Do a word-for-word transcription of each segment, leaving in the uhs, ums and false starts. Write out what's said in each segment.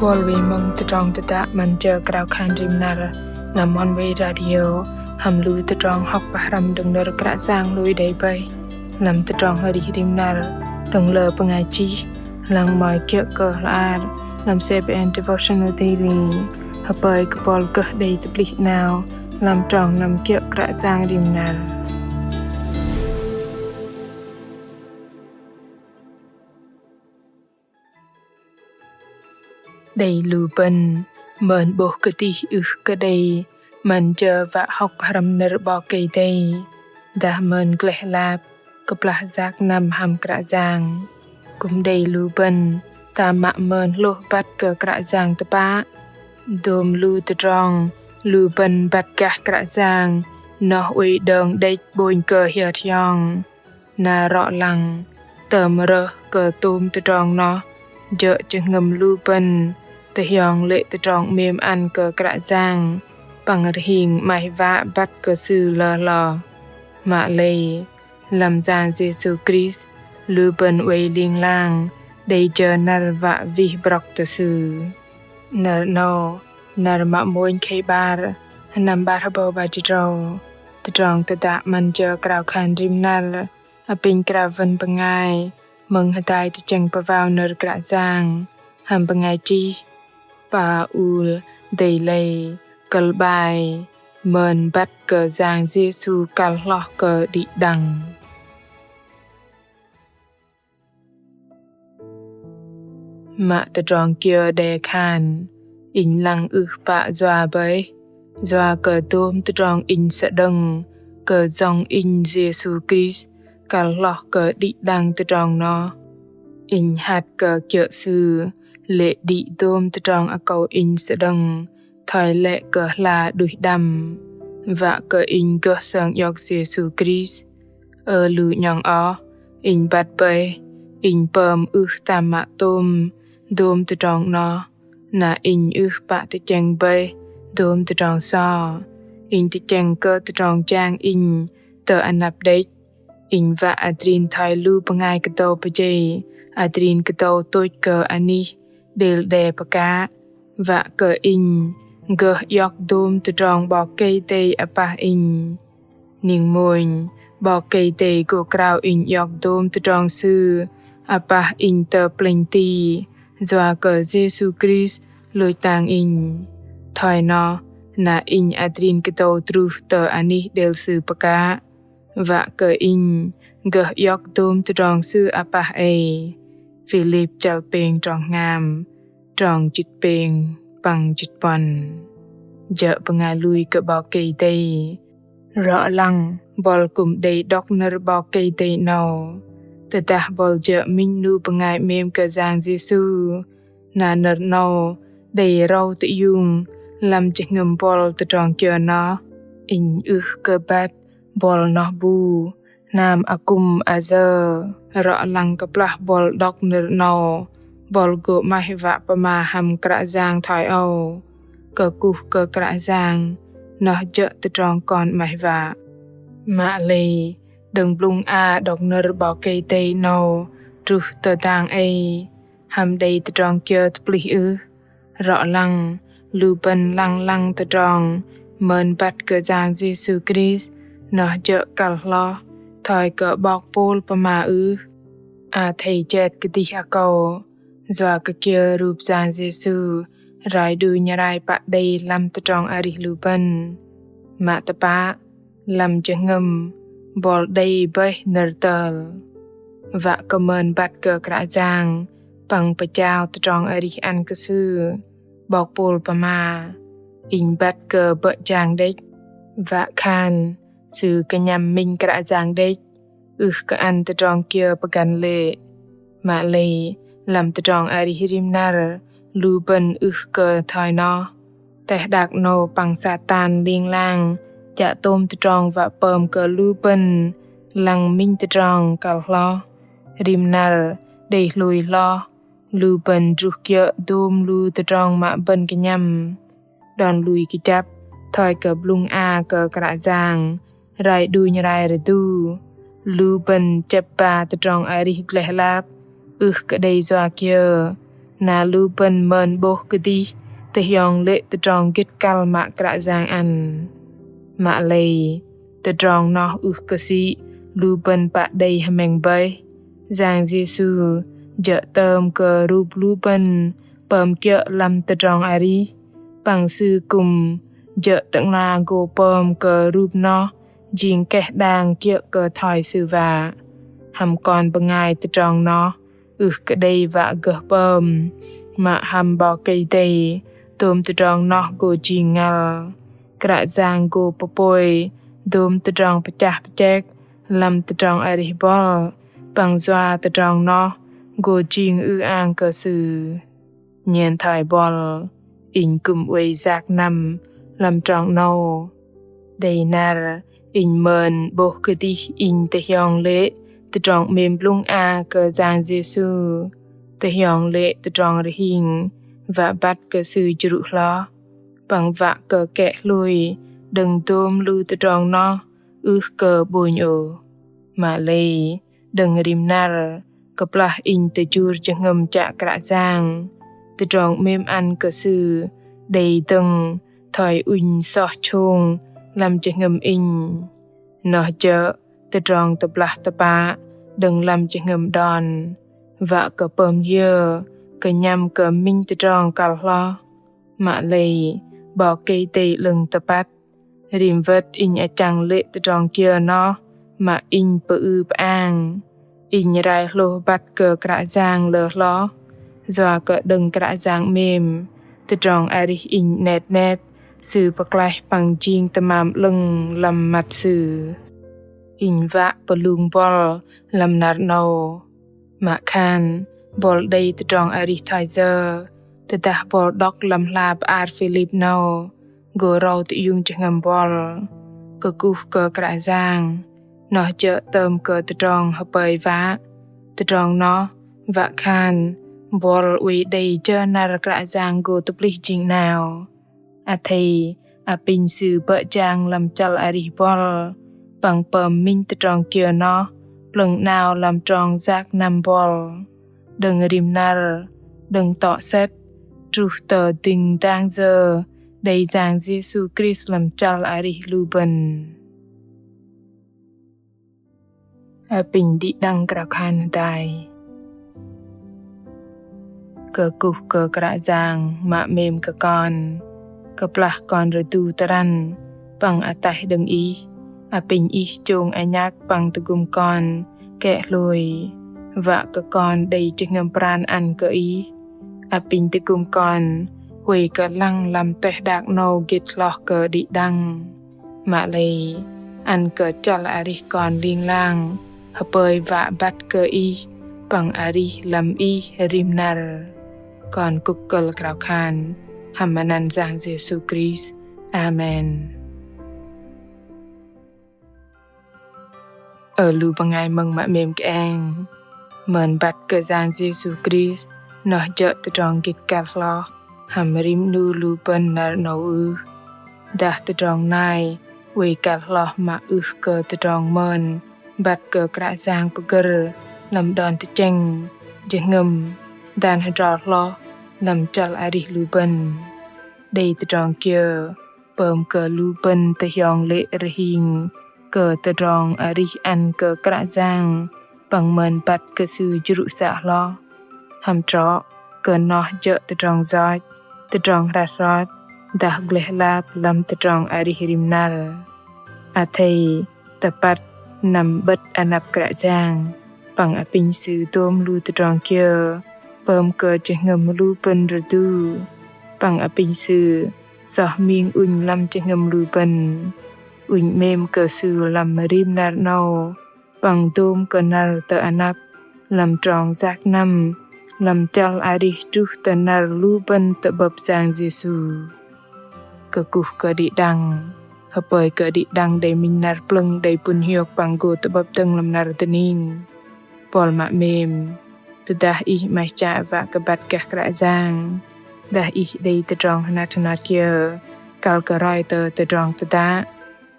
Bol wei mơ̆ng tơdrong tơdă 'Măn jơ krao khan rim năr, lăm Oneway Radio, hăm lu tơdrong hŏk pơhrăm đơ̆ng nơ̆r Kră Yang lui đei bơih lăm tơdrong arih rim năr, đơ̆ng lơ bơngai chih, lăng mă kiơ̆ kơ hla ar lăm CBN Devotional Daily. Hơpơi kơ bol gơh đei tơplih 'nao lăm trong năm kiơ̆ Kră Yang rim năr. Đei lu bơ̆n mơn 'bôh kơdih ưh kơ đei 'măn jơ wă hŏk pơhrăm nơ̆r 'Bok Kei-Dei, dah mơn gleh lap kơplah yak năm hăm Kră Yang. Kư̆m đei lu bơ̆n tam mă mơn hlôh băt kơ Kră Yang tơpă. Dôm lu tơdrong lu bơ̆n băt gah Kră Yang noh oei đơ̆ng đĕch 'bônh kơ hiơt hiong. Na rŏ lăng tơm rơh kơ tôm tơdrong noh jơ̆ jơhngơ̆m lu bơ̆n tơhiong lê̆ tơdrong 'mêm ăn kơ Kră Yang păng rơhing 'maih wă băt kơ Sư lơ hloh. Mă lei lăm Yang Yêsu Krist, lu bơ̆n oei ling lang đei jơ năr wă wih brŏk tơ Sư. Năr 'nâu, năr mă mônh khei 'bar, sơnăm 'bar hơbâu 'bar jĭt tơdrâu. Tơdrong tơdă 'Măn jơ krao khan rim năr apinh krao wơ̆n bơngai mơ̆ng hơdai tơchĕng pơwao nơ̆r Kră Yang hăm bơngai chih Paul Dei Lei, kơ̆l 'bai: Mơn băt kơ Yang Yêsu kăl hloh kơ đĭ đăng. Mă tơdrong kiơ đe khan: Inh lăng ưh pă yua bơih, yua kơ dôm tơdrong inh sơđơ̆ng kơ Yŏng inh Yêsu Krist kăl hloh kơ đĭ đăng tơdrong noh. Inh hăt kơ kiơ̆ Sư lê̆ đĭ dôm tơdrong akâu inh sơđơ̆ng thoi lĕ kơ hla đuih đăm, wă kơ inh gơh sơng iŏk Yêsu Krist. Ơ lu 'nhŏng oh, inh băt bơih, inh pơm ưh tam mă tôm dôm tơdrong noh, na inh ưh pă tơchĕng bơih dôm tơdrong so. Inh tơchĕng kơ tơdrong jang inh tơ anăp đĕch. Inh wă adrin thoi lu bơngai kơdâu pơjei, adrin kơdâu tôch kơ anih đêl đe pơkă, wă kơ inh gơh iŏk dôm tơdrong 'Bok Kei-Dei apah inh. Ning mônh, 'Bok Kei-Dei gô krao inh iŏk dôm tơdrong Sư apah inh tơ plĕnh ti, yua kơ Yêsu Krist lôch tang inh. Thoi noh, na inh adrin kơdâu truh tơ anih đêl Sư pơkă, wă kơ inh gơh iŏk dôm tơdrong Sư apah ei. Philip chăl pêng trong hngam, trong jĭt pêng păng jĭt puăn. Jơ̆ bơngai lui kơ 'Bok Kei-Dei. Rŏ lăng bol kư̆m đei đŏk nơ̆r 'Bok Kei-Dei 'nâu. Tơdah bol jơ̆ minh 'nu bơngai 'mêm kơ Yang Yêsu, na nơ̆r 'nâu đei râu tơiung lăm jơhngơ̆m bol tơdrong kiơ noh. Inh ưh kơ băt bol noh bu hnam akŭm ayơ. Rŏ lăng kơplah bol đŏk nơ̆r 'nâu, bol gô 'maih wă pơma hăm Kră Yang thoi âu: Kơkuh kơ Kră Yang, noh jơ̆ tơdrong kon 'maih wă. Mă lei, đơ̆ng blŭng a đŏk nơ̆r 'Bok Kei-Dei 'nâu truh tơ dang ei, hăm đei tơdrong kiơ tơplih ưh? Rŏ lăng, lu bơ̆n lăng lăng tơdrong mơn băt kơ Yang Yêsu Krist noh jơ̆ kăl hloh thoi kơ 'bok Pôl pơma ưh? Athei jet kơdih akâu, yua kơ kiơ rup Yang Yêsu rai đunh rai pă đei lăm tơdrong arih lu bơ̆n. Mă tơpă, lăm jơhngơ̆m bol đei bơih nơ̆r tơl. Wă kơ mơn băt kơ Kră Yang păng pơjao tơdrong arih ăn kơ Sư, 'bok Pôl pơma: Inh băt kơ bơ̆ jang đĕch, wă khan Sư kơnhăm minh Kră Yang đĕch, ưh kơ ăn tơdrong kiơ pơgăn lê̆. Mă lei, lăm tơdrong arih rim năr, lu bơ̆n ưh kơ thoi noh. Teh đak 'nâu păng Satan ling lang chă tôm tơdrong wă pơm kơ lu bơ̆n lăng minh tơdrong kăl hloh. Rim năr đei hlôi hloh, lu bơ̆n druh kiơ̆ dôm lu tơdrong mă bơ̆n kơnhăm. Đon lui kơjăp thoi kơ blŭng a kơ Kră Yang rai đunh rai rơdu. Lu bơ̆n chĕp ba tơdrong arih gleh lap ưh kơ đei yua kiơ, Na lu bơ̆n mơn 'bôh kơdih tơhiong lê̆ tơdrong gĭt kăl mă Kră Yang ăn. Mă lei, tơdrong noh ưh kơ sĭ lu bơ̆n pă đei hơmĕng bơih. Yang Yêsu jơ̆ tơm kơ rup lu bơ̆n pơm kiơ̆ lăm tơdrong arih, păng Sư kư̆m jơ̆ tơ'ngla gô pơm kơ rup noh jing keh đang kiơ̆ kơ thoi Sư wă. Hăm kon bơngai tơdrong noh ưh kơ đei wă gơh pơm, mă hăm 'Bok Kei-Dei dôm tơdrong noh gô jing ngăl. Kră Yang gô pơpôi dôm tơdrong pơchah pơchek lăm tơdrong arih buăl, păng yua tơdrong noh gô jing ư-ang kơ Sư. Nhen thoi buăl, inh kư̆m oei yak năm lăm trong 'nâu. Đei năr inh mơn 'bôh kơdih inh tơhiong lê̆ tơdrong 'mêm blŭng a kơ Yang Yêsu, tơhiong lê̆ tơdrong rơhing wă băt kơ Sư jrŭ hloh, păng wă kơ kĕ hlôi đơ̆ng dôm lu tơdrong noh ưh kơ 'bônh ôh. Mă lei, đơ̆ng rim năr, kơplah inh tơjur jơhngơ̆m chă Kră Yang, tơdrong 'mêm ăn kơ Sư đei dơ̆ng thoi ŭnh soh chông lăm jơhngơ̆m inh. Noh jơ̆ tơdrong tơblah tơpă đơ̆ng lăm jơhngơ̆m đon, wă kơ pơm hiơ kơnhăm kơ minh tơdrong kăl hloh. Mă lei, 'Bok Kei-Dei 'lơ̆ng tơpăt. Rim wơ̆t inh achăng lê̆ tơdrong kiơ noh mă inh pơư pơang, inh rai hlôh băt kơ Kră Yang lơ hloh. Yua kơ đơ̆ng Kră Yang 'mêm, tơdrong arih inh 'net 'net Sư pơklaih păng jing tơmam 'lơ̆ng lăm măt Sư. Inh wă pơlung buăl lăm năr 'nâu. Mă khan, buăl đei tơdrong arih thoi yơ, tơdah buăl đŏk lăm hla bơar Philip 'nâu, gô râu tơiung jơhngơ̆m buăl. Kơkuh kơ Kră Yang, noh jơ̆ tơm kơ tơdrong hơpơi wă. Tơdrong noh, wă khan, buăl oei đei jơ năr Kră Yang gô tơplih jing 'nao. Athei, apinh Sư bơ̆ jang lăm chăl arih buăl, păng pơm minh tơdrong kiơ noh, plơ̆ng 'nao lăm trong yak năm buăl. Đơ̆ng rim năr, đơ̆ng tŏ sĕt, truh tơ dĭng dang yơ, đei Yang Yêsu Krist lăm chăl arih lu bơ̆n. Apinh đĭ đăng krao khan hơdai. Kơkuh kơ Kră Yang mă 'mêm kơ kon. Kơplah kon rơdu tơrăn păng ataih đơ̆ng Ih, apinh Ih chông anhăk păng tơgŭm kon kĕ hlôi, wă kơ kon đei jơhngơ̆m pran ăn kơ Ih. Apinh tơgŭm kon huay kơ lăng lăm teh đak 'nâu gĭt hloh kơ đĭ đăng. Mă lei ăn kơ chăl arih kon ling lang, hơpơi wă băt kơ Ih, păng arih lăm Ih rim năr. Kon kŭk kơ̆l krao khan hăm anăn Yang Yêsu Krist. Amen. Ơ lu bơngai mơ̆ng mă 'mêm kơeng. Mơn băt kơ Yang Yêsu Krist noh jơ̆ tơdrong gĭt kăl hloh hăm rim 'nu lu bơ̆n năr 'nâu ưh? Dah tơdrong nai oei kăl hloh mă ưh kơ tơdrong mơn băt kơ Kră Yang pơgơ̆r lăm đon tơchĕng, jơhngơ̆m, dan hơdrol hloh lăm chăl arih lu bơ̆n? Đei tơdrong kiơ pơm kơ lu bơ̆n tơhiong lê̆ rơhing kơ tơdrong arih ăn kơ Kră Yang păng mơn băt kơ Sư jrŭ să hloh? Hăm trŏ kơ noh jơ̆ tơdrong yoch, tơdrong hrăt hrot, dah gleh lap lăm tơdrong arih rim năr. Athei tơpăt năm 'bơ̆t anăp Kră Yang, păng apinh Sư dôm lu tơdrong kiơ pơm kơ jơhngơ̆m lu bơ̆n rơdu, păng apinh Sư soh ming ŭnh lăm jơhngơ̆m lu bơ̆n. Ŭnh 'mêm kơ Sư lăm rim năr 'nâu, păng dôm kơ năr tơ anăp, lăm trong yak năm, lăm chăl arih truh tơ năr lu bơ̆n tơ'bơ̆p Yang Yêsu. Kơkuh kơ đĭ đăng, hơpơi kơ đĭ đăng đei minh năr plơ̆ng đei pŭn hiôk păng gô tơ'bơ̆p dơ̆ng lăm năr dơning. Buăl mă 'mêm, tơdah ih 'maih chă wă kơ băt gah Kră Yang, dah ih đei tơdrong hơnat hơnat kiơ kăl kơ roi tơ tơdrong tơdă,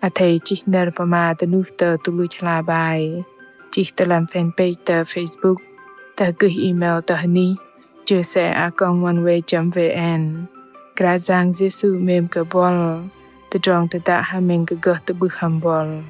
athei chih nơ̆r pơma dơnuh tơ tơluch hla bơar, chih tơ lăm fanpage tơ Facebook, dah gơih email tơ hơnih chia sẻ a còng oneway chấm vn. Kră Yang Yêsu 'mêm kơ buăl. Tơdrong tơdă hơmĕng kơ gơh tơ'bưh hăm buăl.